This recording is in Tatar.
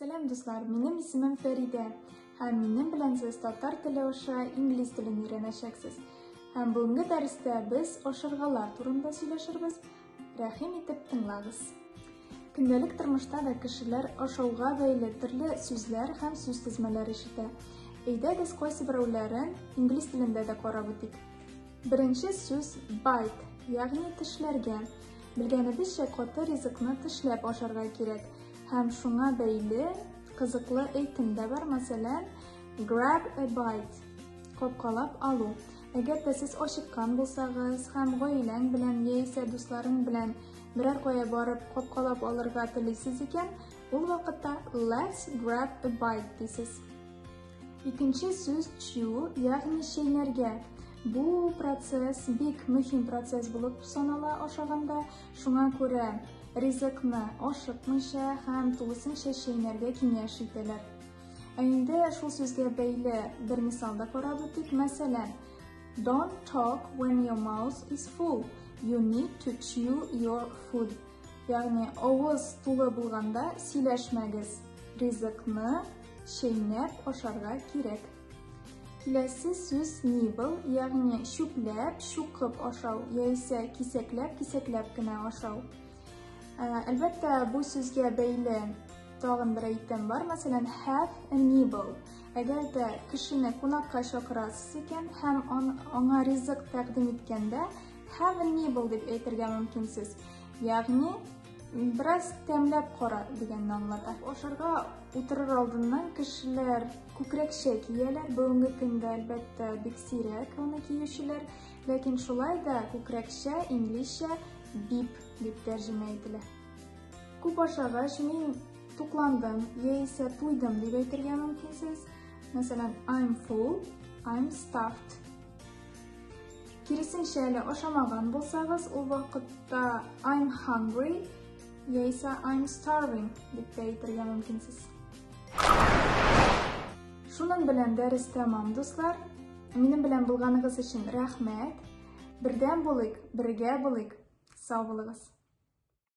Сәлам, дуслар! Минем исемем Фәридә. Һәм минем белән сез татар теле аша инглиз телен өйрәнәчәксез. Һәм бүгенге дәрестә без ашаргалар турында сөйләшербез. Рәхим итеп тыңлагыз. Көндәлек тормышта да кешеләр ашауга бәйле төрле сүзләр һәм сүз тезмәләр ишетә. Әйдәгез кайсы берәүләрен инглиз телендә дә карап үтик. Беренче сүз bite, ягъни тешләргә. Белгәнебезчә, каты ризыкны тешләп ашарга кирәк. Һәм шуңа бәйле кызыклы әйтем дә бар, мәсәлән, grab a bite, капкалап алу. Әгәр дә сез ачыккан булсагыз һәм гаиләң белән яисә дусларың белән берәр кая барып капкалап алырга телисез икән, ул вакытта let's grab a bite дисез. Икенче сүз chew, ягъни чәйнәргә. Бу процесс бик мөһим процесс булып санала ашаганда, шуңа күрә ризыкны ашыкмыйча һәм тулысынча чәйнәргә киңәш итәләр. Ә инде шул сүзгә бәйле бер мисал да карап үтик. Мәсәлән, Don't talk when your mouth is full. You need to chew your food. Ягъни авыз тулы булганда сөйләшмәгез. Ризыкны чәйнәп ашарга кирәк. Киләсе сүз nibble, ягъни чүпләп, чукып ашау яисә кисәкләп-кисәкләп кенә ашау. Әлбәттә, бу сүзгә бәйле тагын бер әйтем бар, мәсәлән, have a nibble. Әгәр дә кешене кунакка чакырасыз икән һәм аңа ризык тәкъдим иткәндә, have a nibble дип әйтергә мөмкинсез. Ягъни, бераз тәмләп кара дигәнне аңлата. Ашарга утырыр алдыннан кешеләр күкрәкчә кияләр. Бүгенге көндә, әлбәттә, бик сирәк аны киючеләр. Ләкин шулай да күкрәкчә инглизчә bib дип тәрҗемә ителә. Күп ашагач, мин тукландым яисә туйдым дип әйтергә мөмкинсез. Мәсәлән, I'm full, I'm stuffed. Киресенчә әле ашамаган булсагыз, ул вакытта I'm hungry яисә I'm starving дип тә әйтергә мөмкинсез. Шуның белән дәрес тәмам, дуслар. Минем белән булганыгыз өчен рәхмәт. Бердәм булыйк, бергә булыйк. Сау булыгыз.